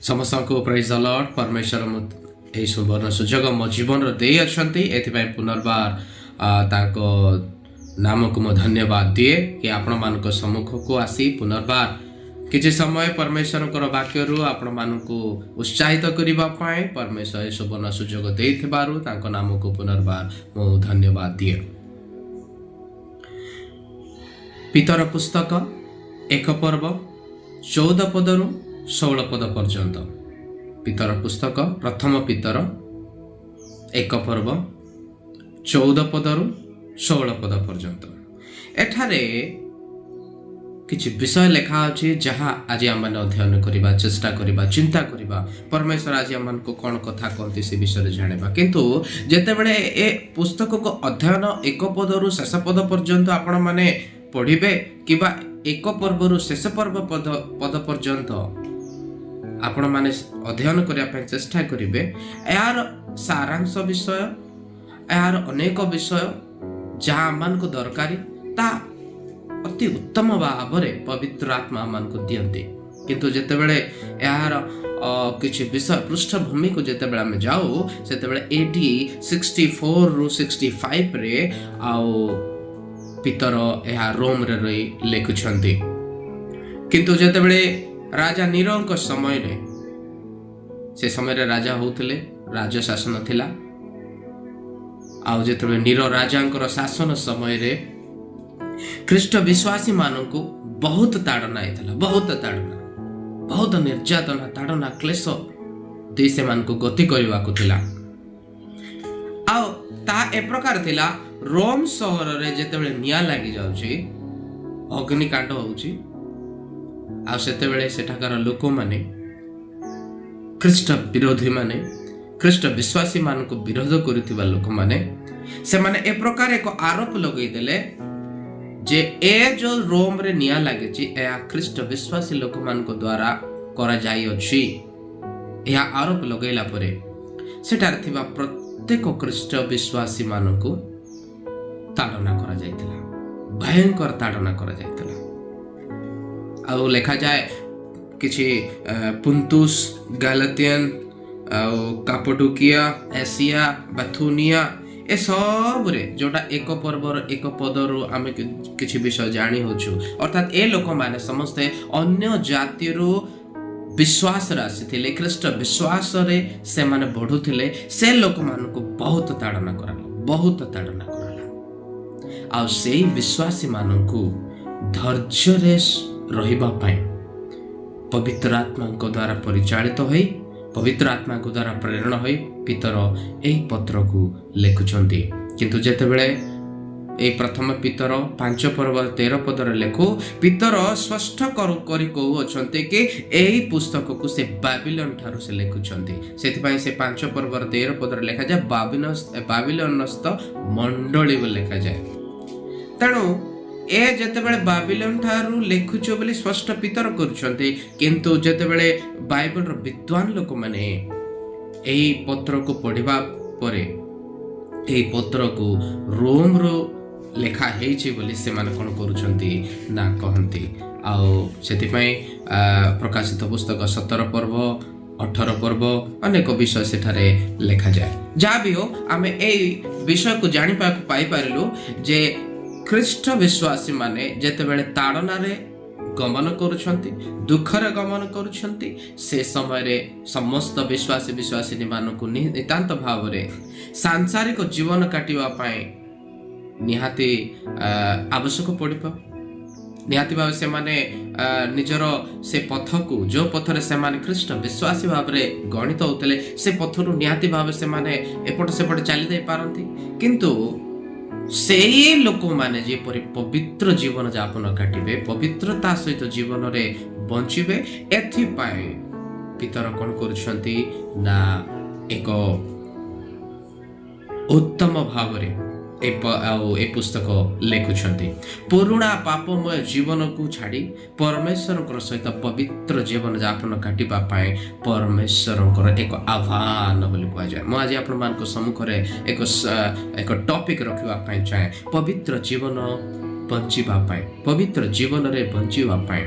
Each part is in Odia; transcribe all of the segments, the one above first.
ସମସ୍ତଙ୍କୁ ପ୍ରେଜ୍ ଦ ଲର୍ଡ। ପରମେଶ୍ୱର ମୁଁ ଏହି ସୁବର୍ଣ୍ଣ ସୁଯୋଗ ମୋ ଜୀବନରେ ଦେଇଅଛନ୍ତି, ଏଥିପାଇଁ ପୁନର୍ବାର ତାଙ୍କ ନାମକୁ ମୁଁ ଧନ୍ୟବାଦ ଦିଏ କି ଆପଣମାନଙ୍କ ସମ୍ମୁଖକୁ ଆସି ପୁନର୍ବାର କିଛି ସମୟ ପରମେଶ୍ୱରଙ୍କର ବାକ୍ୟରୁ ଆପଣମାନଙ୍କୁ ଉତ୍ସାହିତ କରିବା ପାଇଁ ପରମେଶ୍ୱର ଏହି ସୁବର୍ଣ୍ଣ ସୁଯୋଗ ଦେଇଥିବାରୁ ତାଙ୍କ ନାମକୁ ପୁନର୍ବାର ମୁଁ ଧନ୍ୟବାଦ ଦିଏ। ପିତର ପୁସ୍ତକ 1 ପର୍ବ 14 ପଦରୁ 16 ପଦ ପର୍ଯ୍ୟନ୍ତ। ପିତର ପୁସ୍ତକ, ପ୍ରଥମ ପିତର 1 ପର୍ବ 14 ପଦରୁ 16 ପଦ ପର୍ଯ୍ୟନ୍ତ। ଏଠାରେ କିଛି ବିଷୟ ଲେଖା ଅଛି, ଯାହା ଆଜି ଆମମାନେ ଅଧ୍ୟୟନ କରିବା, ଚେଷ୍ଟା କରିବା, ଚିନ୍ତା କରିବା, ପରମେଶ୍ୱର ଆଜି ଆମମାନଙ୍କୁ କ'ଣ କଥା କହନ୍ତି ସେ ବିଷୟରେ ଜାଣିବା। କିନ୍ତୁ ଯେତେବେଳେ ଏ ପୁସ୍ତକକୁ ଅଧ୍ୟୟନ 1 ପଦରୁ ଶେଷ ପଦ ପର୍ଯ୍ୟନ୍ତ ଆପଣମାନେ ପଢ଼ିବେ କିମ୍ବା 1 ପର୍ବରୁ ଶେଷ ପର୍ବ ପଦ ପର୍ଯ୍ୟନ୍ତ ଆପଣମାନେ ଅଧ୍ୟୟନ କରିବା ପାଇଁ ଚେଷ୍ଟା କରିବେ, ଏହାର ସାରାଂଶ ବିଷୟ, ଏହାର ଅନେକ ବିଷୟ ଯାହା ଆମମାନଙ୍କୁ ଦରକାରୀ, ତାହା ଅତି ଉତ୍ତମ ଭାବରେ ପବିତ୍ର ଆତ୍ମା ଆମମାନଙ୍କୁ ଦିଅନ୍ତି। କିନ୍ତୁ ଯେତେବେଳେ ଏହାର କିଛି ବିଷୟ ପୃଷ୍ଠଭୂମିକୁ ଯେତେବେଳେ ଆମେ ଯାଉ, ସେତେବେଳେ ଏଡି 64ରୁ 65ରେ ଆଉ ପିତର ଏହା ରୋମରେ ରହି ଲେଖୁଛନ୍ତି। କିନ୍ତୁ ଯେତେବେଳେ ରାଜା ନିରୋଙ୍କ ସମୟରେ, ସେ ସମୟରେ ରାଜା ହଉଥିଲେ, ରାଜ ଶାସନ ଥିଲା, ଆଉ ଯେତେବେଳେ ନିର ରାଜାଙ୍କର ଶାସନ ସମୟରେ ଖ୍ରୀଷ୍ଟ ବିଶ୍ୱାସୀମାନଙ୍କୁ ବହୁତ ତାଡ଼ନା ହେଇଥିଲା, ବହୁତ ତାଡ଼ନା, ବହୁତ ନିର୍ଯାତନା, ତାଡ଼ନା, କ୍ଲେଶ ଦେଇ ସେମାନଙ୍କୁ ଗତି କରିବାକୁ ଥିଲା। ଆଉ ତାହା ଏ ପ୍ରକାର ଥିଲା, ରୋମ ସହରରେ ଯେତେବେଳେ ନିଆଁ ଲାଗି ଯାଉଛି, ଅଗ୍ନିକାଣ୍ଡ ହଉଛି, ଆଉ ସେତେବେଳେ ସେଠାକାର ଲୋକମାନେ, ଖ୍ରୀଷ୍ଟ ବିରୋଧୀମାନେ, ଖ୍ରୀଷ୍ଟ ବିଶ୍ୱାସୀମାନଙ୍କୁ ବିରୋଧ କରୁଥିବା ଲୋକମାନେ, ସେମାନେ ଏ ପ୍ରକାର ଏକ ଆରୋପ ଲଗେଇଦେଲେ ଯେ ଏ ଯୋଉ ରୋମରେ ନିଆଁ ଲାଗିଛି, ଏହା ଖ୍ରୀଷ୍ଟ ବିଶ୍ୱାସୀ ଲୋକମାନଙ୍କ ଦ୍ୱାରା କରାଯାଇଅଛି। ଏହା ଆରୋପ ଲଗାଇଲା ପରେ ସେଠାରେ ଥିବା ପ୍ରତ୍ୟେକ ଖ୍ରୀଷ୍ଟ ବିଶ୍ୱାସୀମାନଙ୍କୁ ତାଡ଼ନା କରାଯାଇଥିଲା, ଭୟଙ୍କର ତାଡ଼ନା କରାଯାଇଥିଲା। ଆଉ ଲେଖାଯାଏ କିଛି ପୁନ୍ତୁସ, ଗାଲାତିଆନ ଆଉ କାପଡୁକିଆ, ଏସିଆ, ବାଥୁନିଆ, ଏସବୁରେ ଯୋଉଟା 1 ପର୍ବର 1 ପଦରୁ ଆମେ କିଛି ବିଷୟ ଜାଣି ହଉଛୁ। ଅର୍ଥାତ୍ ଏ ଲୋକମାନେ ସମସ୍ତେ ଅନ୍ୟ ଜାତିରୁ ବିଶ୍ୱାସରେ ଆସିଥିଲେ, ଖ୍ରୀଷ୍ଟ ବିଶ୍ୱାସରେ ସେମାନେ ବଢୁଥିଲେ। ସେ ଲୋକମାନଙ୍କୁ ବହୁତ ତାଡ଼ନା କରାଗଲା, ବହୁତ ତାଡ଼ନା କରାଗଲା। ଆଉ ସେଇ ବିଶ୍ୱାସୀମାନଙ୍କୁ ଧୈର୍ଯ୍ୟରେ ରହିବା ପାଇଁ ପବିତ୍ର ଆତ୍ମାଙ୍କ ଦ୍ୱାରା ପରିଚାଳିତ ହୋଇ, ପବିତ୍ର ଆତ୍ମାଙ୍କ ଦ୍ୱାରା ପ୍ରେରଣା ହୋଇ ପିତର ଏହି ପତ୍ରକୁ ଲେଖୁଛନ୍ତି। କିନ୍ତୁ ଯେତେବେଳେ ଏଇ ପ୍ରଥମ ପିତର 5 ପର୍ବ 13 ପଦରେ ଲେଖୁ, ପିତର ସ୍ପଷ୍ଟ କରି କହୁଅଛନ୍ତି କି ଏହି ପୁସ୍ତକକୁ ସେ ବାବିଲନ ଠାରୁ ସେ ଲେଖୁଛନ୍ତି। ସେଥିପାଇଁ ସେ 5 ପର୍ବର 13 ପଦରେ ଲେଖାଯାଏ ବାବିଲନସ୍ଥ ମଣ୍ଡଳୀ ବୋଲି ଲେଖାଯାଏ। ତେଣୁ ଏ ଯେତେବେଳେ ବାବିଲନ ଠାରୁ ଲେଖୁଛ ବୋଲି ସ୍ପଷ୍ଟ ପିତର କରୁଛନ୍ତି, କିନ୍ତୁ ଯେତେବେଳେ ବାଇବଲର ବିଦ୍ୱାନ ଲୋକମାନେ ଏହି ପତ୍ରକୁ ପଢ଼ିବା ପରେ ଏହି ପତ୍ରକୁ ରୋମରୁ ଲେଖା ହେଇଛି ବୋଲି ସେମାନେ କ'ଣ କରୁଛନ୍ତି ନା କହନ୍ତି। ଆଉ ସେଥିପାଇଁ ପ୍ରକାଶିତ ପୁସ୍ତକ 17 ପର୍ବ, 18 ପର୍ବ, ଅନେକ ବିଷୟ ସେଠାରେ ଲେଖାଯାଏ। ଯାହା ବି ହଉ, ଆମେ ଏଇ ବିଷୟକୁ ଜାଣିବାକୁ ପାଇପାରିଲୁ ଯେ ଖ୍ରୀଷ୍ଟ ବିଶ୍ୱାସୀମାନେ ଯେତେବେଳେ ତାଡ଼ନାରେ ଗମନ କରୁଛନ୍ତି, ଦୁଃଖରେ ଗମନ କରୁଛନ୍ତି, ସେ ସମୟରେ ସମସ୍ତ ବିଶ୍ୱାସୀ ବିଶ୍ୱାସିନୀମାନଙ୍କୁ ନିତାନ୍ତ ଭାବରେ ସାଂସାରିକ ଜୀବନ କାଟିବା ପାଇଁ ନିହାତି ଆବଶ୍ୟକ ପଡ଼ିବ। ନିହାତି ଭାବେ ସେମାନେ ନିଜର ସେ ପଥକୁ, ଯେଉଁ ପଥରେ ସେମାନେ ଖ୍ରୀଷ୍ଟ ବିଶ୍ୱାସୀ ଭାବରେ ଗଣିତ ହେଉଥିଲେ, ସେ ପଥରୁ ନିହାତି ଭାବେ ସେମାନେ ଏପଟ ସେପଟ ଚାଲି ଯାଇପାରନ୍ତି। କିନ୍ତୁ ସେଇ ଲୋକମାନେ ଯେପରି ପବିତ୍ର ଜୀବନ ଯାପନ କାଟିବେ, ପବିତ୍ରତା ସହିତ ଜୀବନରେ ବଞ୍ଚିବେ, ଏଥିପାଇଁ ପିତର କ'ଣ କରୁଛନ୍ତି ନା ଏକ ଉତ୍ତମ ଭାବରେ ଆଉ ଏ ପୁସ୍ତକ ଲେଖୁଛନ୍ତି। ପୁରୁଣା ପାପମୟ ଜୀବନକୁ ଛାଡ଼ି ପରମେଶ୍ୱରଙ୍କର ସହିତ ପବିତ୍ର ଜୀବନ ଯାପନ କାଟିବା ପାଇଁ ପରମେଶ୍ୱରଙ୍କର ଏକ ଆହ୍ୱାନ ବୋଲି କୁହାଯାଏ। ମୁଁ ଆଜି ଆପଣମାନଙ୍କ ସମ୍ମୁଖରେ ଏକ ଟପିକ୍ ରଖିବା ପାଇଁ ଚାହେଁ, ପବିତ୍ର ଜୀବନ ବଞ୍ଚିବା ପାଇଁ, ପବିତ୍ର ଜୀବନରେ ବଞ୍ଚିବା ପାଇଁ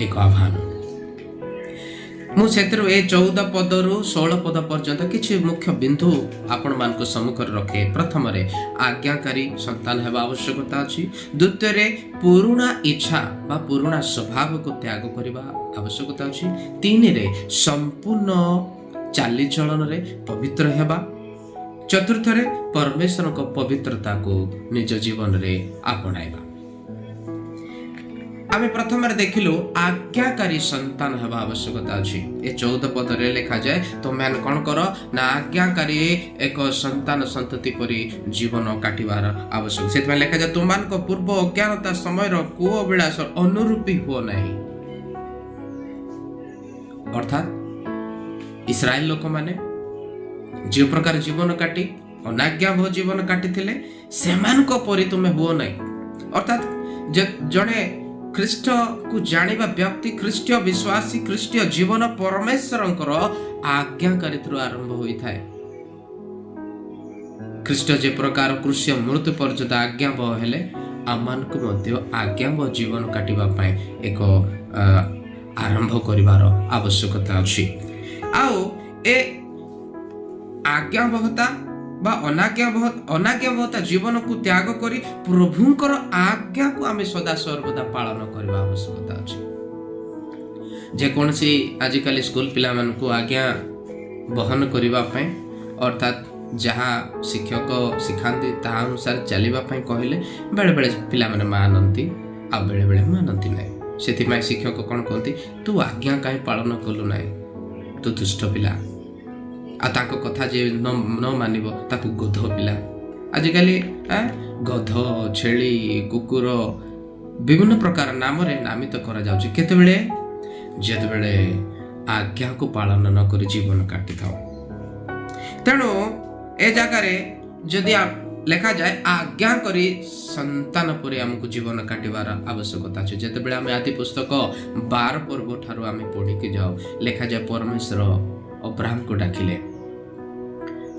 ଏକ ଆହ୍ୱାନ। ମୁଁ ସେଥିରୁ ଏ 14 ପଦରୁ 16 ପଦ ପର୍ଯ୍ୟନ୍ତ କିଛି ମୁଖ୍ୟ ବିନ୍ଦୁ ଆପଣମାନଙ୍କ ସମ୍ମୁଖରେ ରଖେ। ପ୍ରଥମରେ, ଆଜ୍ଞାକାରୀ ସନ୍ତାନ ହେବା ଆବଶ୍ୟକତା ଅଛି। ଦ୍ୱିତୀୟରେ, ପୁରୁଣା ଇଚ୍ଛା ବା ପୁରୁଣା ସ୍ୱଭାବକୁ ତ୍ୟାଗ କରିବା ଆବଶ୍ୟକତା ଅଛି। ତିନିରେ, ସମ୍ପୂର୍ଣ୍ଣ ଚାଲିଚଳନରେ ପବିତ୍ର ହେବା। ଚତୁର୍ଥରେ, ପରମେଶ୍ୱରଙ୍କ ପବିତ୍ରତାକୁ ନିଜ ଜୀବନରେ ଆପଣାଇବା। ଆମେ ପ୍ରଥମରେ ଦେଖିଲୁ, ଆଜ୍ଞାକାରୀ ସନ୍ତାନ ହେବା ଆବଶ୍ୟକତା ଅଛି। ଏ 14 ପଦରେ ଲେଖାଯାଏ, ତୁମେମାନେ କ'ଣ କର ନା ଆଜ୍ଞାକାରୀ ଏକ ସନ୍ତାନ ସନ୍ତତି ପରି ଜୀବନ କାଟିବାର ଆବଶ୍ୟକ। ସେଥିପାଇଁ ଲେଖାଯାଏ, ତୁମମାନଙ୍କ ପୂର୍ବ ଅଜ୍ଞାନତା ସମୟର କୁଅଭିଳାଷ ଅନୁରୂପୀ ହୁଅ ନାହିଁ। ଅର୍ଥାତ୍ ଇସ୍ରାଏଲ ଲୋକମାନେ ଯେଉଁ ପ୍ରକାର ଜୀବନ କାଟି, ଅନାଜ୍ଞାବହ ଜୀବନ କାଟିଥିଲେ, ସେମାନଙ୍କ ପରି ତୁମେ ହୁଅ ନାହିଁ। ଅର୍ଥାତ୍ ଜଣେ ଖ୍ରୀଷ୍ଟକୁ ଜାଣିବା ବ୍ୟକ୍ତି, ଖ୍ରୀଷ୍ଟୀୟ ବିଶ୍ୱାସୀ, ଖ୍ରୀଷ୍ଟୀୟ ଜୀବନ ପରମେଶ୍ୱରଙ୍କର ଆଜ୍ଞାକାରିତାରୁ ଆରମ୍ଭ ହୋଇଥାଏ। ଖ୍ରୀଷ୍ଟ ଯେ ପ୍ରକାର କ୍ରୁଶୀୟ ମୃତ୍ୟୁ ପର୍ଯ୍ୟନ୍ତ ଆଜ୍ଞାବହ ହେଲେ, ଆମମାନଙ୍କୁ ମଧ୍ୟ ଆଜ୍ଞାବହ ଜୀବନ କାଟିବା ପାଇଁ ଏକ ଆରମ୍ଭ କରିବାର ଆବଶ୍ୟକତା ଅଛି। ଆଉ ଏ ଆଜ୍ଞାବହତା ବା ଅନାଜ୍ଞାବହତା ଜୀବନକୁ ତ୍ୟାଗ କରି ପ୍ରଭୁଙ୍କର ଆଜ୍ଞାକୁ ଆମେ ସଦା ସର୍ବଦା ପାଳନ କରିବା ଆବଶ୍ୟକତା ଅଛି। ଯେକୌଣସି ଆଜିକାଲି ସ୍କୁଲ ପିଲାମାନଙ୍କୁ ଆଜ୍ଞା ବହନ କରିବା ପାଇଁ, ଅର୍ଥାତ୍ ଯାହା ଶିକ୍ଷକ ଶିଖାନ୍ତି ତାହା ଅନୁସାରେ ଚାଲିବା ପାଇଁ କହିଲେ ବେଳେବେଳେ ପିଲାମାନେ ମାନନ୍ତି ଆଉ ବେଳେବେଳେ ମାନନ୍ତି ନାହିଁ। ସେଥିପାଇଁ ଶିକ୍ଷକ କ'ଣ କୁହନ୍ତି? "ତୁ ଆଜ୍ଞା କାହିଁ ପାଳନ କଲୁ ନାହିଁ? ତୁ ଦୁଷ୍ଟ ପିଲା।" ଆଉ ତାଙ୍କ କଥା ଯିଏ ନ ମାନିବ, ତାକୁ ଗଧ ପିଲା। ଆଜିକାଲି ଗଧ, ଛେଳି, କୁକୁର, ବିଭିନ୍ନ ପ୍ରକାର ନାମରେ ନାମିତ କରାଯାଉଛି। କେତେବେଳେ? ଯେତେବେଳେ ଆଜ୍ଞାକୁ ପାଳନ ନ କରି ଜୀବନ କାଟିଥାଉ। ତେଣୁ ଏ ଜାଗାରେ ଯଦି ଲେଖାଯାଏ, ଆଜ୍ଞା କରି ସନ୍ତାନ ପରି ଆମକୁ ଜୀବନ କାଟିବାର ଆବଶ୍ୟକତା ଅଛି। ଯେତେବେଳେ ଆମେ ଆଦି ପୁସ୍ତକ 12 ପର୍ବ ଠାରୁ ଆମେ ପଢ଼ିକି ଯାଉ, ଲେଖାଯାଏ, ପରମେଶ୍ୱର ଅବ୍ରାହମକୁ ଡାକିଲେ।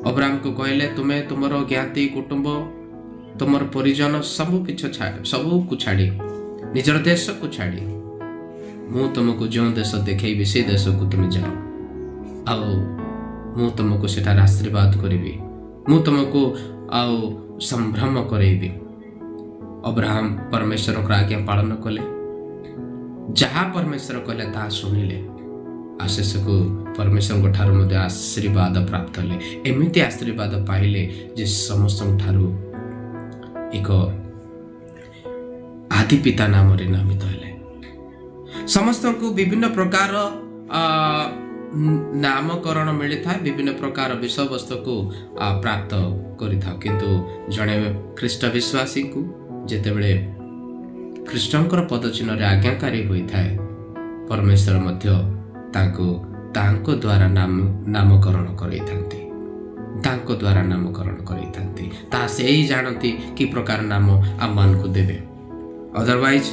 ଅବ୍ରାହମକୁ କହିଲେ, ତୁମେ ତୁମର ଜ୍ଞାତି କୁଟୁମ୍ବ, ତୁମର ପରିଜନ ସବୁ ପିଛ ସବୁକୁ ଛାଡ଼ି, ନିଜର ଦେଶକୁ ଛାଡ଼ି, ମୁଁ ତୁମକୁ ଯେଉଁ ଦେଶ ଦେଖେଇବି ସେ ଦେଶକୁ ତୁମେ ଯାଅ। ଆଉ ମୁଁ ତୁମକୁ ସେଠାରେ ଆଶୀର୍ବାଦ କରିବି, ମୁଁ ତୁମକୁ ଆଉ ସମ୍ଭ୍ରମ କରେଇବି। ଅବ୍ରାହମ ପରମେଶ୍ୱରଙ୍କର ଆଜ୍ଞା ପାଳନ କଲେ। ଯାହା ପରମେଶ୍ୱର କହିଲେ ତାହା ଶୁଣିଲେ। ଆଉ ଶେଷକୁ ପରମେଶ୍ୱରଙ୍କ ଠାରୁ ମଧ୍ୟ ଆଶୀର୍ବାଦ ପ୍ରାପ୍ତ ହେଲେ। ଏମିତି ଆଶୀର୍ବାଦ ପାଇଲେ ଯେ ସମସ୍ତଙ୍କ ଠାରୁ ଏକ ଆଦି ପିତା ନାମରେ ନାମିତ ହେଲେ। ସମସ୍ତଙ୍କୁ ବିଭିନ୍ନ ପ୍ରକାର ନାମକରଣ ମିଳିଥାଏ, ବିଭିନ୍ନ ପ୍ରକାର ବିଷୟବସ୍ତୁକୁ ପ୍ରାପ୍ତ କରିଥାଉ। କିନ୍ତୁ ଜଣେ ଖ୍ରୀଷ୍ଟ ବିଶ୍ୱାସୀଙ୍କୁ ଯେତେବେଳେ ଖ୍ରୀଷ୍ଟଙ୍କର ପଦଚିହ୍ନରେ ଆଜ୍ଞାକାରୀ ହୋଇଥାଏ, ପରମେଶ୍ୱର ମଧ୍ୟ ତାଙ୍କୁ ତାଙ୍କ ଦ୍ୱାରା ନାମକରଣ କରାଇଥାନ୍ତି, ତାଙ୍କ ଦ୍ୱାରା ନାମକରଣ କରାଇଥାନ୍ତି। ତାହା ସେ ହିଁ ଜାଣନ୍ତି କି ପ୍ରକାର ନାମ ଆମମାନଙ୍କୁ ଦେବେ। ଅଦରୱାଇଜ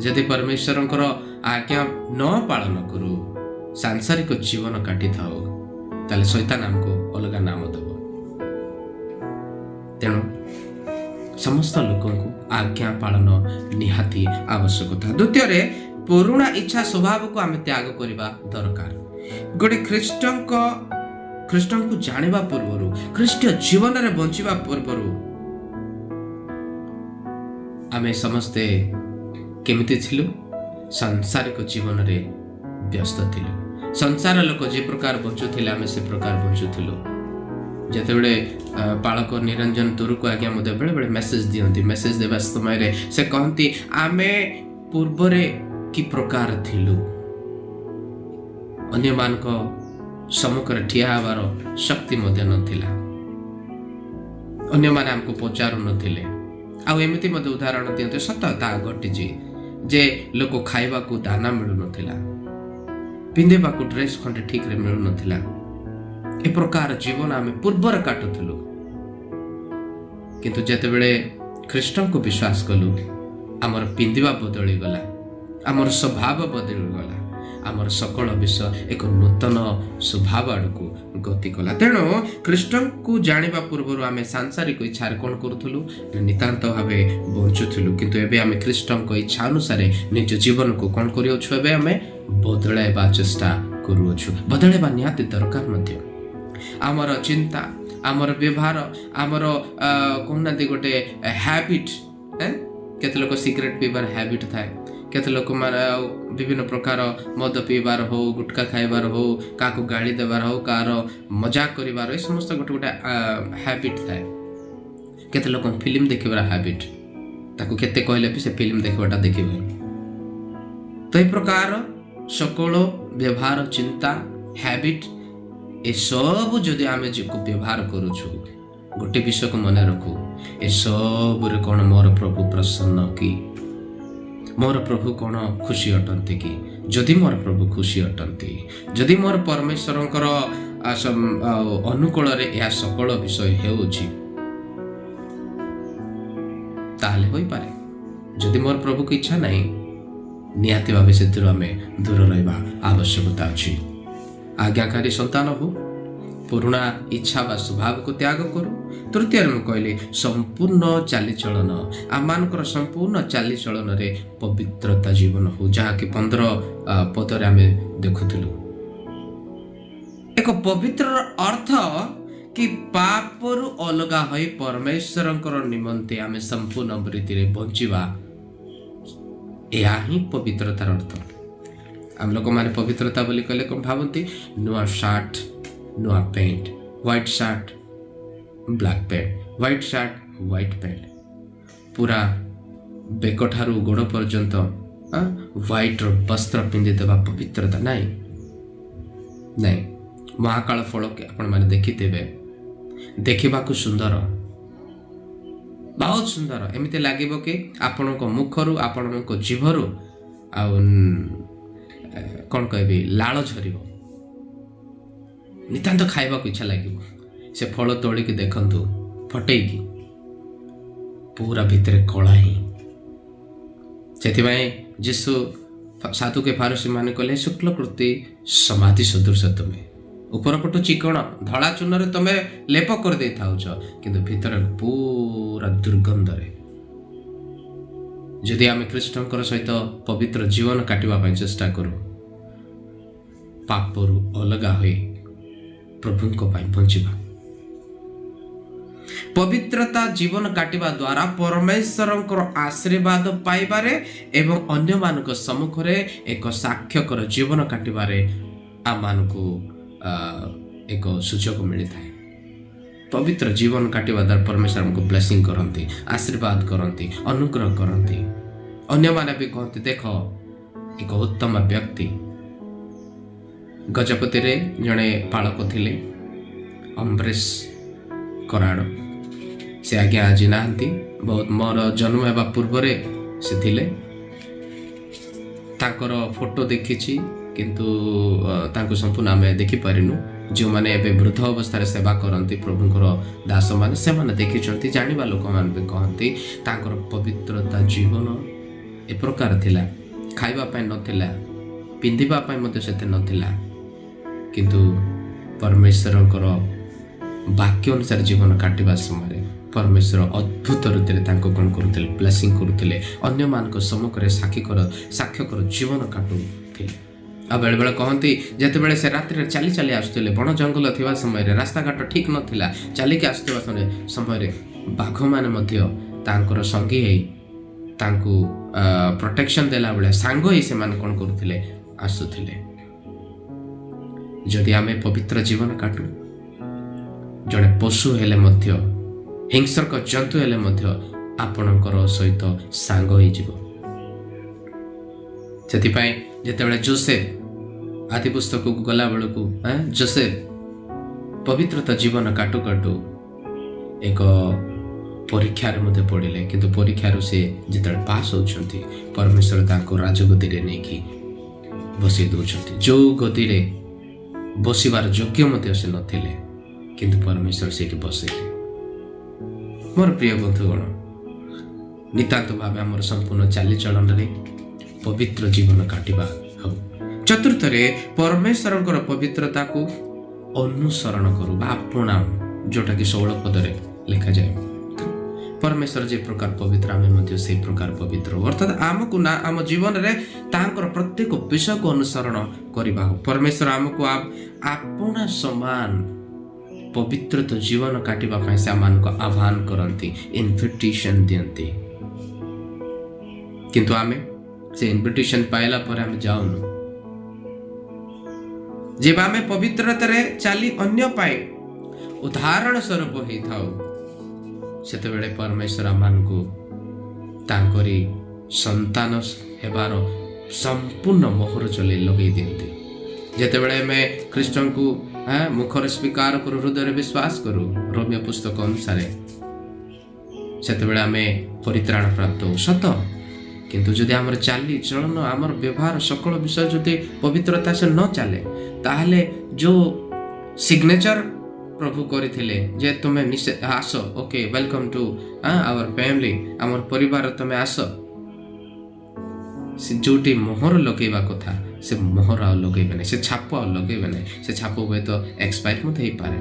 ଯଦି ପରମେଶ୍ୱରଙ୍କର ଆଜ୍ଞା ନ ପାଳନ କରୁ, ସାଂସାରିକ ଜୀବନ କାଟିଥାଉ, ତାହେଲେ ଶୈତାନ ଆମକୁ ଅଲଗା ନାମ ଦେବ। ତେଣୁ ସମସ୍ତ ଲୋକଙ୍କୁ ଆଜ୍ଞା ପାଳନ ନିହାତି ଆବଶ୍ୟକତା। ଦ୍ୱିତୀୟରେ, ପୁରୁଣା ଇଚ୍ଛା ସ୍ୱଭାବକୁ ଆମେ ତ୍ୟାଗ କରିବା ଦରକାର। ଗୋଟେ ଖ୍ରୀଷ୍ଟଙ୍କୁ ଜାଣିବା ପୂର୍ବରୁ, ଖ୍ରୀଷ୍ଟୀୟ ଜୀବନରେ ବଞ୍ଚିବା ପୂର୍ବରୁ ଆମେ ସମସ୍ତେ କେମିତି ଥିଲୁ? ସାଂସାରିକ ଜୀବନରେ ବ୍ୟସ୍ତ ଥିଲୁ। ସଂସାର ଲୋକ ଯେ ପ୍ରକାର ବଞ୍ଚୁଥିଲେ, ଆମେ ସେ ପ୍ରକାର ବଞ୍ଚୁଥିଲୁ। ଯେତେବେଳେ ପାଳକ ନିରଞ୍ଜନ ତୁରୁକୁ ଆଜ୍ଞା ମଧ୍ୟ ବେଳେବେଳେ ମେସେଜ ଦିଅନ୍ତି, ମେସେଜ ଦେବା ସମୟରେ ସେ କହନ୍ତି, ଆମେ ପୂର୍ବରେ କି ପ୍ରକାର ଥିଲୁ, ଅନ୍ୟମାନଙ୍କ ସମ୍ମୁଖରେ ଠିଆ ହେବାର ଶକ୍ତି ମଧ୍ୟ ନଥିଲା, ଅନ୍ୟମାନେ ଆମକୁ ପଚାରୁନଥିଲେ। ଆଉ ଏମିତି ମଧ୍ୟ ଉଦାହରଣ ଦିଅନ୍ତି, ସତ ତାହା ଘଟିଛି ଯେ ଲୋକ ଖାଇବାକୁ ଦାନା ମିଳୁନଥିଲା, ପିନ୍ଧିବାକୁ ଡ୍ରେସ୍ ଖଣ୍ଡେ ଠିକରେ ମିଳୁନଥିଲା। ଏ ପ୍ରକାର ଜୀବନ ଆମେ ପୂର୍ବରେ କାଟୁଥିଲୁ। କିନ୍ତୁ ଯେତେବେଳେ ଖ୍ରୀଷ୍ଟଙ୍କୁ ବିଶ୍ୱାସ କଲୁ, ଆମର ପିନ୍ଧିବା ବଦଳିଗଲା, ଆମର ସ୍ୱଭାବ ବଦଳିଗଲା, ଆମର ସକଳ ବିଷୟ ଏକ ନୂତନ ସ୍ୱଭାବ ଆଡ଼କୁ ଗତି କଲା। ତେଣୁ ଖ୍ରୀଷ୍ଟଙ୍କୁ ଜାଣିବା ପୂର୍ବରୁ ଆମେ ସାଂସାରିକ ଇଚ୍ଛାରେ କ'ଣ କରୁଥିଲୁ? ନିତାନ୍ତ ଭାବେ ବଞ୍ଚୁଥିଲୁ। କିନ୍ତୁ ଏବେ ଆମେ ଖ୍ରୀଷ୍ଟଙ୍କ ଇଚ୍ଛା ଅନୁସାରେ ନିଜ ଜୀବନକୁ କ'ଣ କରିଅଛୁ? ଏବେ ଆମେ ବଦଳାଇବା ଚେଷ୍ଟା କରୁଅଛୁ। ବଦଳାଇବା ନିହାତି ଦରକାର ମଧ୍ୟ। ଆମର ଚିନ୍ତା, ଆମର ବ୍ୟବହାର, ଆମର କହୁନାହାନ୍ତି ଗୋଟେ ହ୍ୟାବିଟ୍। କେତେ ଲୋକ ସିଗାରେଟ୍ ପିଇବାର ହ୍ୟାବିଟ୍ ଥାଏ, କେତେ ଲୋକମାନେ ଆଉ ବିଭିନ୍ନ ପ୍ରକାର ମଦ ପିଇବାର ହଉ, ଗୁଟକା ଖାଇବାର ହଉ, କାହାକୁ ଗାଳି ଦେବାର ହଉ, କାହାର ମଜାକ କରିବାର, ଏ ସମସ୍ତ ଗୋଟେ ଗୋଟେ ହ୍ୟାବିଟ୍ ଥାଏ। କେତେ ଲୋକ ଫିଲ୍ମ ଦେଖିବାର ହ୍ୟାବିଟ୍, ତାକୁ କେତେ କହିଲେ ବି ସେ ଫିଲ୍ମ ଦେଖିବାଟା ଦେଖିବେ। ତ ଏ ପ୍ରକାର ସକଳ ବ୍ୟବହାର, ଚିନ୍ତା, ହ୍ୟାବିଟ୍, ଏସବୁ ଯଦି ଆମେ ବ୍ୟବହାର କରୁଛୁ, ଗୋଟେ ବିଷୟକୁ ମନେ ରଖୁ, ଏସବୁରେ କ'ଣ ମୋର ପ୍ରଭୁ ପ୍ରସନ୍ନ କି? ମୋର ପ୍ରଭୁ କ'ଣ ଖୁସି ଅଟନ୍ତି କି? ଯଦି ମୋର ପ୍ରଭୁ ଖୁସି ଅଟନ୍ତି, ଯଦି ମୋର ପରମେଶ୍ୱରଙ୍କର ଅନୁକୂଳରେ ଏହା ସକଳ ବିଷୟ ହେଉଛି, ତାହେଲେ ହୋଇପାରେ। ଯଦି ମୋର ପ୍ରଭୁକୁ ଇଚ୍ଛା ନାହିଁ, ନିହାତି ଭାବେ ସେଥିରୁ ଆମେ ଦୂର ରହିବା ଆବଶ୍ୟକତା ଅଛି। ଆଜ୍ଞାକାରୀ ସନ୍ତାନ ହଉ, ପୁରୁଣା ଇଚ୍ଛା ବା ସ୍ୱଭାବକୁ ତ୍ୟାଗ କରୁ। ତୃତୀୟରେ ମୁଁ କହିଲି ସମ୍ପୂର୍ଣ୍ଣ ଚାଲିଚଳନ, ଆମମାନଙ୍କର ସମ୍ପୂର୍ଣ୍ଣ ଚାଲିଚଳନରେ ପବିତ୍ରତା ଜୀବନ ହଉ, ଯାହାକି 15 ପଦରେ ଆମେ ଦେଖୁଥିଲୁ। ଏକ ପବିତ୍ରର ଅର୍ଥ କି ପାପରୁ ଅଲଗା ହୋଇ ପରମେଶ୍ୱରଙ୍କର ନିମନ୍ତେ ଆମେ ସମ୍ପୂର୍ଣ୍ଣ ରୀତିରେ ବଞ୍ଚିବା, ଏହା ହିଁ ପବିତ୍ରତାର ଅର୍ଥ। ଆମ ଲୋକମାନେ ପବିତ୍ରତା ବୋଲି କହିଲେ କ'ଣ ଭାବନ୍ତି? ନୂଆ ସାର୍ଟ, ନୂଆ pant, white shirt, black pant, white shirt, white pant, ପୁରା ବେକଠାରୁ ଗୋଡ଼ ପର୍ଯ୍ୟନ୍ତ ହ୍ୱାଇଟ୍ର ବସ୍ତ୍ର ପିନ୍ଧିଦେବା ପବିତ୍ରତା ନାଇଁ। ନାଇଁ, ମହାକାଳ ଫଳ ଆପଣମାନେ ଦେଖିଥିବେ, ଦେଖିବାକୁ ସୁନ୍ଦର, ବହୁତ ସୁନ୍ଦର। ଏମିତି ଲାଗିବ କି ଆପଣଙ୍କ ମୁଖରୁ, ଆପଣଙ୍କ ଜିଭରୁ ଆଉ କ'ଣ କହିବି, ଲାଳ ଝରିବ, ନିତାନ୍ତ ଖାଇବାକୁ ଇଚ୍ଛା ଲାଗିବ। ସେ ଫଳ ତୋଳିକି ଦେଖନ୍ତୁ ଫଟେଇକି, ପୁରା ଭିତରେ କଳା ହିଁ। ସେଥିପାଇଁ ଯୀଶୁ ସାଧୁକେ ଫାରୁସୀ ମାନେ କହିଲେ, ଶୁକ୍ଲକୃତି ସମାଧି ସଦୃଶ ତୁମେ, ଉପର ପଟୁ ଚିକଣ ଧଳା ଚୂନରେ ତମେ ଲେପ କରିଦେଇଥାଉଛ, କିନ୍ତୁ ଭିତରେ ପୁରା ଦୁର୍ଗନ୍ଧରେ। ଯଦି ଆମେ ଖ୍ରୀଷ୍ଟଙ୍କର ସହିତ ପବିତ୍ର ଜୀବନ କାଟିବା ପାଇଁ ଚେଷ୍ଟା କରୁ, ପାପରୁ ଅଲଗା ହୋଇ ପ୍ରଭୁଙ୍କ ପାଇଁ ବଞ୍ଚିବା, ପବିତ୍ରତା ଜୀବନ କାଟିବା ଦ୍ୱାରା ପରମେଶ୍ୱରଙ୍କର ଆଶୀର୍ବାଦ ପାଇବାରେ ଏବଂ ଅନ୍ୟମାନଙ୍କ ସମ୍ମୁଖରେ ଏକ ସାକ୍ଷ୍ୟକର ଜୀବନ କାଟିବାରେ ଆମମାନଙ୍କୁ ଏକ ସୁଯୋଗ ମିଳିଥାଏ। ପବିତ୍ର ଜୀବନ କାଟିବା ଦ୍ୱାରା ପରମେଶ୍ୱର ଆମକୁ ବ୍ଲେସିଂ କରନ୍ତି, ଆଶୀର୍ବାଦ କରନ୍ତି, ଅନୁଗ୍ରହ କରନ୍ତି। ଅନ୍ୟମାନେ ବି କହନ୍ତି, ଦେଖ, ଏକ ଉତ୍ତମ ବ୍ୟକ୍ତି। ଗଜପତିରେ ଜଣେ ପାଳକ ଥିଲେ, ଅମ୍ବରେଶ କରାଡ଼। ସେ ଆଜ୍ଞା ଆଜି ନାହାନ୍ତି, ବହୁତ ମୋର ଜନ୍ମ ହେବା ପୂର୍ବରେ ସେ ଥିଲେ। ତାଙ୍କର ଫଟୋ ଦେଖିଛି, କିନ୍ତୁ ତାଙ୍କୁ ସମ୍ପୂର୍ଣ୍ଣ ଆମେ ଦେଖିପାରିନୁ। ଯେଉଁମାନେ ଏବେ ବୃଦ୍ଧ ଅବସ୍ଥାରେ ସେବା କରନ୍ତି, ପ୍ରଭୁଙ୍କର ଦାସମାନେ, ସେମାନେ ଦେଖିଛନ୍ତି। ଜାଣିବା ଲୋକମାନେ ବି କହନ୍ତି, ତାଙ୍କର ପବିତ୍ରତା ଜୀବନ ଏ ପ୍ରକାର ଥିଲା। ଖାଇବା ପାଇଁ ନଥିଲା, ପିନ୍ଧିବା ପାଇଁ ମଧ୍ୟ ସେତେ ନଥିଲା, କିନ୍ତୁ ପରମେଶ୍ୱରଙ୍କର ବାକ୍ୟ ଅନୁସାରେ ଜୀବନ କାଟିବା ସମୟରେ ପରମେଶ୍ୱର ଅଦ୍ଭୁତ ରୀତିରେ ତାଙ୍କୁ କ'ଣ କରୁଥିଲେ? ବ୍ଲେସିଂ କରୁଥିଲେ। ଅନ୍ୟମାନଙ୍କ ସମ୍ମୁଖରେ ସାକ୍ଷ୍ୟକର ଜୀବନ କାଟୁଥିଲେ। ଆଉ ବେଳେବେଳେ କହନ୍ତି, ଯେତେବେଳେ ସେ ରାତ୍ରିରେ ଚାଲି ଚାଲି ଆସୁଥିଲେ, ବଣ ଜଙ୍ଗଲ ଥିବା ସମୟରେ ରାସ୍ତାଘାଟ ଠିକ୍ ନଥିଲା, ଚାଲିକି ଆସୁଥିବା ସମୟରେ ବାଘମାନେ ମଧ୍ୟ ତାଙ୍କର ସଙ୍ଗୀ ହେଇ ତାଙ୍କୁ ପ୍ରୋଟେକ୍ସନ୍ ଦେଲା ଭଳିଆ ସାଙ୍ଗ ହେଇ ସେମାନେ କ'ଣ କରୁଥିଲେ? ଆସୁଥିଲେ। ଯଦି ଆମେ ପବିତ୍ର ଜୀବନ କାଟୁ, ଜଣେ ପଶୁ ହେଲେ ମଧ୍ୟ, ହିଂସ୍ରକ ଜନ୍ତୁ ହେଲେ ମଧ୍ୟ ଆପଣଙ୍କର ସହିତ ସାଙ୍ଗ ହେଇଯିବ। ସେଥିପାଇଁ ଯେତେବେଳେ ଜୋସେଫ ଆଦି ପୁସ୍ତକକୁ ଗଲାବେଳକୁ, ଜୋସେଫ ପବିତ୍ରତା ଜୀବନ କାଟୁ କାଟୁ ଏକ ପରୀକ୍ଷାରେ ମଧ୍ୟ ପଡ଼ିଲେ, କିନ୍ତୁ ପରୀକ୍ଷାରୁ ସେ ଯେତେବେଳେ ପାସ୍ ହେଉଛନ୍ତି, ପରମେଶ୍ୱର ତାଙ୍କୁ ରାଜଗଦିରେ ନେଇକି ବସେଇ ଦେଉଛନ୍ତି, ଯେଉଁ ଗଦିରେ ବସିବାର ଯୋଗ୍ୟ ମଧ୍ୟ ସେ ନଥିଲେ, କିନ୍ତୁ ପରମେଶ୍ୱର ସେଇଠି ବସେଇଲେ। ମୋର ପ୍ରିୟ ବନ୍ଧୁଗଣ, ନିତାନ୍ତ ଭାବେ ଆମର ସମ୍ପୂର୍ଣ୍ଣ ଚାଲିଚଳନରେ ପବିତ୍ର ଜୀବନ କାଟିବା ହଉ। ଚତୁର୍ଥରେ, ପରମେଶ୍ୱରଙ୍କର ପବିତ୍ରତାକୁ ଅନୁସରଣ କରୁ ବା ଆପଣାଉ, ଯୋଉଟାକି 16 ପଦରେ ଲେଖାଯାଏ। ପରମେଶ୍ୱର ଯେ ପ୍ରକାର ପବିତ୍ର, ଆମେ ମଧ୍ୟ ସେଇ ପ୍ରକାର ପବିତ୍ର। ଅର୍ଥାତ୍ ଆମକୁ ନା ଆମ ଜୀବନରେ ତାଙ୍କର ପ୍ରତ୍ୟେକ ବିଷୟକୁ ଅନୁସରଣ କରିବା। ପରମେଶ୍ୱର ଆମକୁ ଆପଣା ସମାନ ପବିତ୍ରତା ଜୀବନ କାଟିବା ପାଇଁ ସେ ଆମମାନଙ୍କୁ ଆହ୍ୱାନ କରନ୍ତି, ଇନଭିଟେସନ ଦିଅନ୍ତି। କିନ୍ତୁ ଆମେ ସେ ଇନଭିଟେସନ ପାଇଲା ପରେ ଆମେ ଯାଉନୁ। ଯେବେ ଆମେ ପବିତ୍ରତାରେ ଚାଲି ଅନ୍ୟ ପାଇଁ ଉଦାହରଣ ସ୍ୱରୂପ ହେଇଥାଉ, ସେତେବେଳେ ପରମେଶ୍ୱର ଆମମାନଙ୍କୁ ତାଙ୍କରି ସନ୍ତାନ ହେବାର ସମ୍ପୂର୍ଣ୍ଣ ମୋହର ଚଲେଇ ଲଗେଇ ଦିଅନ୍ତି। ଯେତେବେଳେ ଆମେ ଖ୍ରୀଷ୍ଟଙ୍କୁ ମୁଖରେ ସ୍ୱୀକାର କରୁ, ହୃଦୟରେ ବିଶ୍ୱାସ କରୁ, ରୋମୀୟ ପୁସ୍ତକ ଅନୁସାରେ, ସେତେବେଳେ ଆମେ ପରିତ୍ରାଣ ପ୍ରାପ୍ତ ହଉ ସତ। କିନ୍ତୁ ଯଦି ଆମର ଚାଲି ଚଳନ, ଆମର ବ୍ୟବହାର, ସକଳ ବିଷୟ ଯଦି ପବିତ୍ରତା ସେ ନ ଚାଲେ, ତାହେଲେ ଯେଉଁ ସିଗ୍ନେଚର ପ୍ରଭୁ କରିଥିଲେ ଯେ ତୁମେ ଆସ, okay, welcome to our family, ଆମର ପରିବାର ତୁମେ ଆସ, ସେ ଯେଉଁଠି ମୋହର ଲଗେଇବା କଥା, ସେ ମୋହର ଆଉ ଲଗେଇବେ ନାହିଁ, ସେ ଛାପ ଆଉ ଲଗେଇବେ ନାହିଁ। ସେ ଛାପ ହୁଏତ ଏକ୍ସପାୟାର ମଧ୍ୟ ହେଇପାରେ।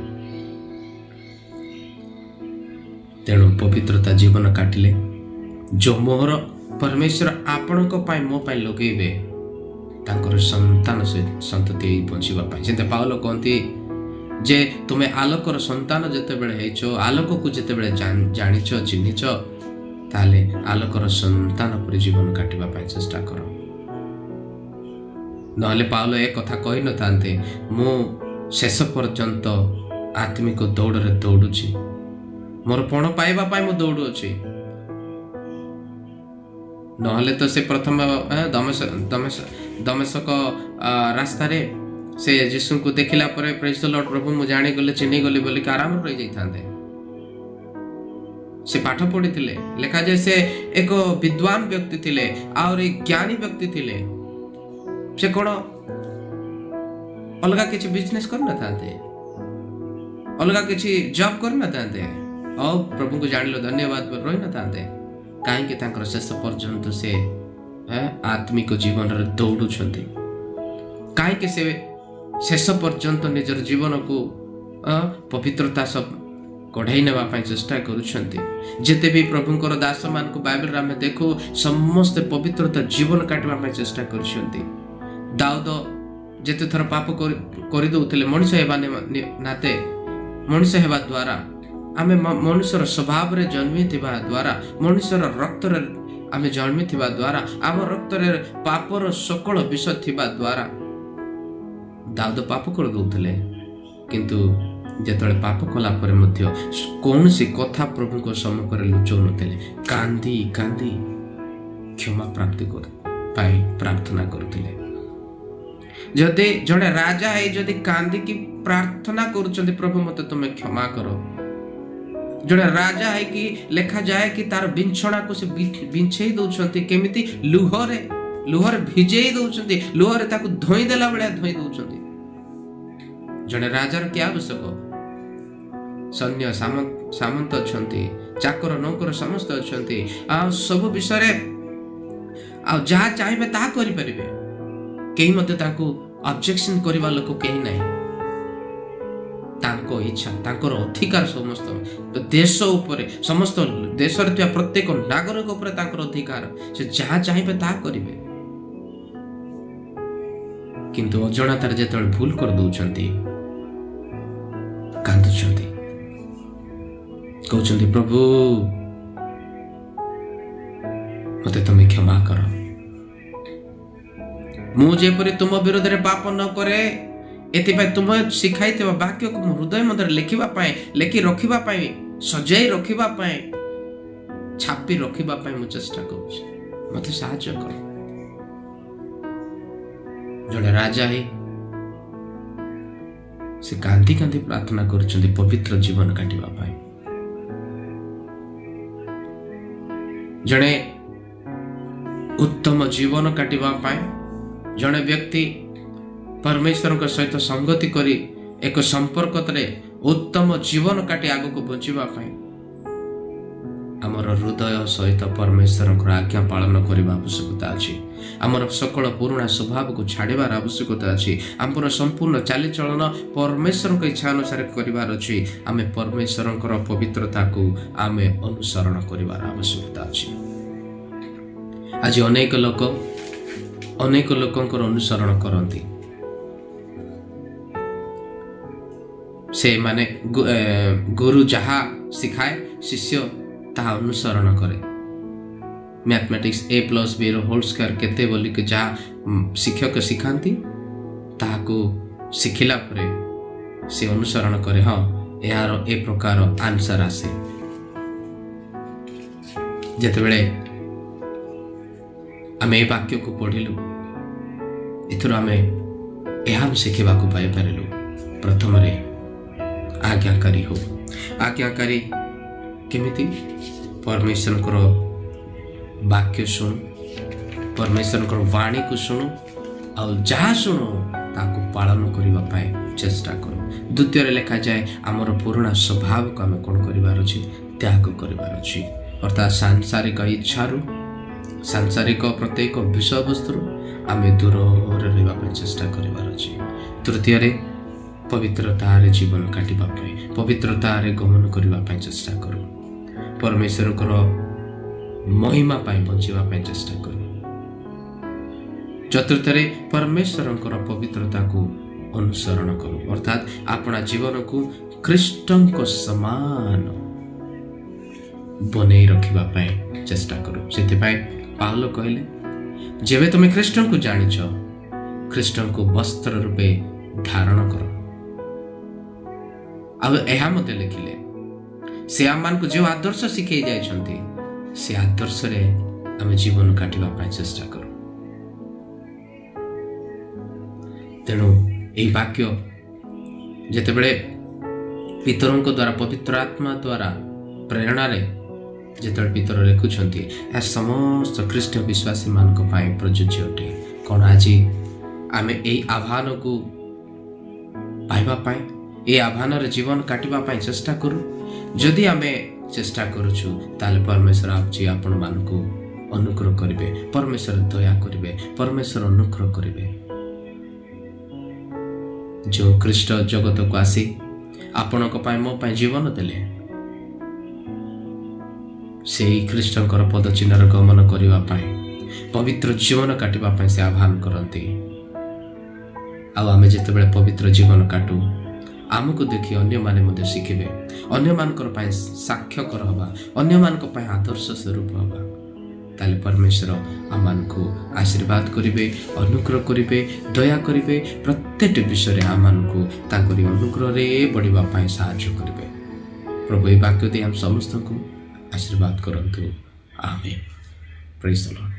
ତେଣୁ ପବିତ୍ରତା ଜୀବନ କାଟିଲେ ଯେଉଁ ମୋହର ପରମେଶ୍ୱର ଆପଣଙ୍କ ପାଇଁ, ମୋ ପାଇଁ ଲଗେଇବେ, ତାଙ୍କର ସନ୍ତାନ ସନ୍ତତି ହେଇ ବଞ୍ଚିବା ପାଇଁ, ଯେମିତି ପାଉଲ କହନ୍ତି ଯେ ତୁମେ ଆଲୋକର ସନ୍ତାନ ଯେତେବେଳେ ହେଇଛ, ଆଲୋକକୁ ଯେତେବେଳେ ଜାଣିଛ, ଚିହ୍ନିଛ, ତାହେଲେ ଆଲୋକର ସନ୍ତାନ ପରି ଜୀବନ କାଟିବା ପାଇଁ ଚେଷ୍ଟା କର। ନହେଲେ ପାଉଲ ଏ କଥା କହିନଥାନ୍ତେ, ମୁଁ ଶେଷ ପର୍ଯ୍ୟନ୍ତ ଆତ୍ମିକ ଦୌଡ଼ରେ ଦୌଡ଼ୁଛି, ମୋର ପଣ ପାଇବା ପାଇଁ ମୁଁ ଦୌଡ଼ୁଅଛି। ନହେଲେ ତ ସେ ପ୍ରଥମ ଦମେଶକ ରାସ୍ତାରେ ସେ ଯୀଶୁଙ୍କୁ ଦେଖିଲା ପରେ ପ୍ରେଜ୍ ଦ ଲର୍ଡ, ପ୍ରଭୁ ମୁଁ ଜାଣିଗଲି, ଚିହ୍ନିଗଲି ବୋଲିକି ଆରାମରେ ରହିଯାଇଥାନ୍ତେ। ସେ ପାଠ ପଢ଼ିଥିଲେ, ଲେଖାଯାଏ ସେ ଏକ ବିଦ୍ୱାନ ବ୍ୟକ୍ତି ଥିଲେ, ଆହୁରି ଜ୍ଞାନୀ ବ୍ୟକ୍ତି ଥିଲେ। ସେ କ'ଣ ଅଲଗା କିଛି ବିଜନେସ୍ କରିନଥାନ୍ତେ? ଅଲଗା କିଛି ଜବ୍ କରିନଥାନ୍ତେ? ଆଉ ପ୍ରଭୁଙ୍କୁ ଜାଣିଲ, ଧନ୍ୟବାଦ ବୋଲି ରହିନଥାନ୍ତେ? କାହିଁକି ତାଙ୍କର ଶେଷ ପର୍ଯ୍ୟନ୍ତ ସେ ଆତ୍ମିକ ଜୀବନରେ ଦୌଡ଼ୁଛନ୍ତି? କାହିଁକି ସେ ଶେଷ ପର୍ଯ୍ୟନ୍ତ ନିଜର ଜୀବନକୁ ପବିତ୍ରତା ସହ କଢ଼େଇ ନେବା ପାଇଁ ଚେଷ୍ଟା କରୁଛନ୍ତି? ଯେତେ ବି ପ୍ରଭୁଙ୍କର ଦାସମାନଙ୍କୁ ବାଇବେଲରେ ଆମେ ଦେଖୁ, ସମସ୍ତେ ପବିତ୍ରତା ଜୀବନ କାଟିବା ପାଇଁ ଚେଷ୍ଟା କରୁଛନ୍ତି। ଦାଉଦ ଯେତେ ଥର ପାପ କରିଦେଉଥିଲେ, ମଣିଷ ହେବା ନାତେ, ମଣିଷ ହେବା ଦ୍ୱାରା, ଆମେ ମନୁଷ୍ୟର ସ୍ୱଭାବରେ ଜନ୍ମିଥିବା ଦ୍ୱାରା, ମନୁଷ୍ୟର ରକ୍ତରେ ଆମେ ଜନ୍ମିଥିବା ଦ୍ୱାରା, ଆମ ରକ୍ତରେ ପାପର ସକଳ ବିଷ ଥିବା ଦ୍ୱାରା ଦାଉଦ ପାପ କରିଦେଉଥିଲେ। କିନ୍ତୁ ଯେତେବେଳେ ପାପ କଲା ପରେ ମଧ୍ୟ କୌଣସି କଥା ପ୍ରଭୁଙ୍କ ସମ୍ମୁଖରେ ଲୁଚଉନଥିଲେ, କାନ୍ଦି କାନ୍ଦି କ୍ଷମା ପ୍ରାପ୍ତି ପାଇଁ ପ୍ରାର୍ଥନା କରୁଥିଲେ। ଯଦି ଜଣେ ରାଜା ହେଇ ଯଦି କାନ୍ଦିକି ପ୍ରାର୍ଥନା କରୁଛନ୍ତି, ପ୍ରଭୁ ମତେ ତୁମେ କ୍ଷମା କର, ଜଣେ ରାଜା ହେଇକି ଲେଖାଯାଏ କି ତାର ବିଛଣାକୁ ସେ ବିଛେଇ ଦଉଛନ୍ତି। କେମିତି? ଲୁହରେ, ଲୁହରେ ଭିଜେଇ ଦଉଛନ୍ତି, ଲୁହରେ ତାକୁ ଧୋଇ ଦେଲା ଭଳିଆ ଧୋଇ ଦଉଛନ୍ତି। ଜଣେ ରାଜାର କି ଆବଶ୍ୟକ? ସୈନ୍ୟ ସାମନ୍ତ ଅଛନ୍ତି, ଚାକର ନୌକର ସମସ୍ତେ ଅଛନ୍ତି, ଆଉ ସବୁ ବିଷୟରେ ଆଉ ଯାହା ଚାହିଁବେ ତାହା କରିପାରିବେ। କେହି ମଧ୍ୟ ତାଙ୍କୁ ଅବଜେକ୍ସନ କରିବା ଲୋକ କେହି ନାହିଁ। ତାଙ୍କ ଇଚ୍ଛା, ତାଙ୍କର ଅଧିକାର ସମସ୍ତ ଦେଶ ଉପରେ, ସମସ୍ତ ଦେଶରେ ଥିବା ପ୍ରତ୍ୟେକ ନାଗରିକ ଉପରେ ତାଙ୍କର ଅଧିକାର। ସେ ଯାହା ଚାହିଁବେ ତାହା କରିବେ। କିନ୍ତୁ ଅଜଣାତାରେ ଯେତେବେଳେ ଭୁଲ କରିଦଉଛନ୍ତି, କାନ୍ଦୁଛନ୍ତି, କହୁଛନ୍ତି, ପ୍ରଭୁ ମତେ ତମେ କ୍ଷମା କର, ମୁଁ ଯେପରି ତୁମ ବିରୋଧରେ ପାପ ନ କରେ, ଏଥିପାଇଁ ତୁମ ଶିଖାଇଥିବା ବାକ୍ୟକୁ ମୁଁ ହୃଦୟ ମଧ୍ୟରେ ଲେଖିବା ପାଇଁ, ଲେଖି ରଖିବା ପାଇଁ, ସଜାଇ ରଖିବା ପାଇଁ, ଛାପି ରଖିବା ପାଇଁ ମୁଁ ଚେଷ୍ଟା କରୁଛି, ମତେ ସାହାଯ୍ୟ କର। ଜଣେ ରାଜା ହେଇ ସେ କାନ୍ଦି କାନ୍ଦି ପ୍ରାର୍ଥନା କରୁଛନ୍ତି ପବିତ୍ର ଜୀବନ କାଟିବା ପାଇଁ। ଜଣେ ଉତ୍ତମ ଜୀବନ କାଟିବା ପାଇଁ, ଜଣେ ବ୍ୟକ୍ତି ପରମେଶ୍ୱରଙ୍କ ସହିତ ସଙ୍ଗତି କରି ଏକ ସମ୍ପର୍କରେ ଉତ୍ତମ ଜୀବନ କାଟି ଆଗକୁ ବଞ୍ଚିବା ପାଇଁ ଆମର ହୃଦୟ ସହିତ ପରମେଶ୍ୱରଙ୍କର ଆଜ୍ଞା ପାଳନ କରିବା ଆବଶ୍ୟକତା ଅଛି। ଆମର ସକଳ ପୁରୁଣା ସ୍ୱଭାବକୁ ଛାଡ଼ିବାର ଆବଶ୍ୟକତା ଅଛି। ଆମର ସମ୍ପୂର୍ଣ୍ଣ ଚାଲିଚଳନ ପରମେଶ୍ୱରଙ୍କ ଇଚ୍ଛା ଅନୁସାରେ କରିବାର ଅଛି। ଆମେ ପରମେଶ୍ୱରଙ୍କର ପବିତ୍ରତାକୁ ଆମେ ଅନୁସରଣ କରିବାର ଆବଶ୍ୟକତା ଅଛି। ଆଜି ଅନେକ ଲୋକ ଅନେକ ଲୋକଙ୍କର ଅନୁସରଣ କରନ୍ତି। ସେମାନେ ଗୁରୁ ଯାହା ଶିଖାଏ, ଶିଷ୍ୟ ତାହା ଅନୁସରଣ କରେ। ମ୍ୟାଥମେଟିକ୍ସ ଏ ପ୍ଲସ୍ ବିର ହୋଲ୍ ସ୍କୋୟାର କେତେ ବୋଲିକି ଯାହା ଶିକ୍ଷକ ଶିଖାନ୍ତି, ତାହାକୁ ଶିଖିଲା ପରେ ସେ ଅନୁସରଣ କରେ। ହଁ, ଏହାର ଏ ପ୍ରକାର ଆନ୍ସର ଆସେ। ଯେତେବେଳେ ଆମେ ଏ ବାକ୍ୟକୁ ପଢ଼ିଲୁ, ଏଥିରୁ ଆମେ ଏହା ଶିଖିବାକୁ ପାଇପାରିଲୁ, ପ୍ରଥମରେ ଆଜ୍ଞାକାରୀ ହଉ। ଆଜ୍ଞାକାରୀ କେମିତି? ପରମେଶ୍ୱରଙ୍କର ବାକ୍ୟ ଶୁଣୁ, ପରମେଶ୍ୱରଙ୍କର ବାଣୀକୁ ଶୁଣୁ, ଆଉ ଯାହା ଶୁଣୁ ତାକୁ ପାଳନ କରିବା ପାଇଁ ଚେଷ୍ଟା କରୁ। ଦ୍ୱିତୀୟରେ ଲେଖାଯାଏ, ଆମର ପୁରୁଣା ସ୍ୱଭାବକୁ ଆମେ କ'ଣ କରିବାର ଅଛି? ତ୍ୟାଗ କରିବାର ଅଛି। ଅର୍ଥାତ୍ ସାଂସାରିକ ଇଚ୍ଛାରୁ, ସାଂସାରିକ ପ୍ରତ୍ୟେକ ବିଷୟବସ୍ତୁରୁ ଆମେ ଦୂରରେ ରହିବା ପାଇଁ ଚେଷ୍ଟା କରିବାର ଅଛି। ତୃତୀୟରେ ପବିତ୍ରତାରେ ଜୀବନ କାଟିବା ପାଇଁ, ପବିତ୍ରତାରେ ଗମନ କରିବା ପାଇଁ ଚେଷ୍ଟା କରୁ। ପରମେଶ୍ୱରଙ୍କର ମହିମା ପାଇଁ ବଞ୍ଚିବା ପାଇଁ ଚେଷ୍ଟା କରୁ। ଚତୁର୍ଥରେ ପରମେଶ୍ୱରଙ୍କର ପବିତ୍ରତାକୁ ଅନୁସରଣ କରୁ, ଅର୍ଥାତ୍ ଆପଣା ଜୀବନକୁ ଖ୍ରୀଷ୍ଟଙ୍କ ସମାନ ବନେଇ ରଖିବା ପାଇଁ ଚେଷ୍ଟା କରୁ। ସେଥିପାଇଁ ପାଉଲ କହିଲେ, ଯେବେ ତୁମେ ଖ୍ରୀଷ୍ଟଙ୍କୁ ଜାଣିଛ, ଖ୍ରୀଷ୍ଟଙ୍କୁ ବସ୍ତ୍ର ରୂପେ ଧାରଣ କର। ଆଉ ଏହା ମଧ୍ୟ ଲେଖିଲେ, ସେ ଆମମାନଙ୍କୁ ଯେଉଁ ଆଦର୍ଶ ଶିଖେଇ ଯାଇଛନ୍ତି, ସେ ଆଦର୍ଶରେ ଆମେ ଜୀବନ କାଟିବା ପାଇଁ ଚେଷ୍ଟା କରୁ। ତେଣୁ ଏହି ବାକ୍ୟ ଯେତେବେଳେ ପିତରଙ୍କ ଦ୍ୱାରା, ପବିତ୍ର ଆତ୍ମା ଦ୍ୱାରା ପ୍ରେରଣାରେ ଯେତେବେଳେ ପିତର ଲେଖୁଛନ୍ତି, ଏହା ସମସ୍ତ ଖ୍ରୀଷ୍ଟ ବିଶ୍ୱାସୀମାନଙ୍କ ପାଇଁ ପ୍ରଯୁଜ୍ୟ ଅଟେ। କ'ଣ ଆଜି ଆମେ ଏହି ଆହ୍ୱାନକୁ ପାଇବା ପାଇଁ, ଏହି ଆହ୍ୱାନରେ ଜୀବନ କାଟିବା ପାଇଁ ଚେଷ୍ଟା କରୁ? ଯଦି ଆମେ ଚେଷ୍ଟା କରୁଛୁ, ତାହେଲେ ପରମେଶ୍ୱର ଆଜି ଆପଣମାନଙ୍କୁ ଅନୁଗ୍ରହ କରିବେ, ପରମେଶ୍ୱର ଦୟା କରିବେ, ପରମେଶ୍ୱର ଅନୁଗ୍ରହ କରିବେ। ଯେଉଁ ଖ୍ରୀଷ୍ଟ ଜଗତକୁ ଆସି ଆପଣଙ୍କ ପାଇଁ, ମୋ ପାଇଁ ଜୀବନ ଦେଲେ, ସେଇ ଖ୍ରୀଷ୍ଟଙ୍କର ପଦଚିହ୍ନରେ ଗମନ କରିବା ପାଇଁ, ପବିତ୍ର ଜୀବନ କାଟିବା ପାଇଁ ସେ ଆହ୍ୱାନ କରନ୍ତି। ଆଉ ଆମେ ଯେତେବେଳେ ପବିତ୍ର ଜୀବନ କାଟୁ, ଆମକୁ ଦେଖି ଅନ୍ୟମାନେ ମଧ୍ୟ ଶିଖିବେ। ଅନ୍ୟମାନଙ୍କର ପାଇଁ ସାକ୍ଷ୍ୟକର ହେବା, ଅନ୍ୟମାନଙ୍କ ପାଇଁ ଆଦର୍ଶ ସ୍ୱରୂପ ହେବା, ତାହେଲେ ପରମେଶ୍ୱର ଆମମାନଙ୍କୁ ଆଶୀର୍ବାଦ କରିବେ, ଅନୁଗ୍ରହ କରିବେ, ଦୟା କରିବେ। ପ୍ରତ୍ୟେକଟି ବିଷୟରେ ଆମମାନଙ୍କୁ ତାଙ୍କରି ଅନୁଗ୍ରହରେ ବଢ଼ିବା ପାଇଁ ସାହାଯ୍ୟ କରିବେ। ପ୍ରଭୁ ଏହି ବାକ୍ୟ ଦେଇ ଆମ ସମସ୍ତଙ୍କୁ ଆଶୀର୍ବାଦ କରନ୍ତୁ। ଆମେନ୍। Praise the Lord.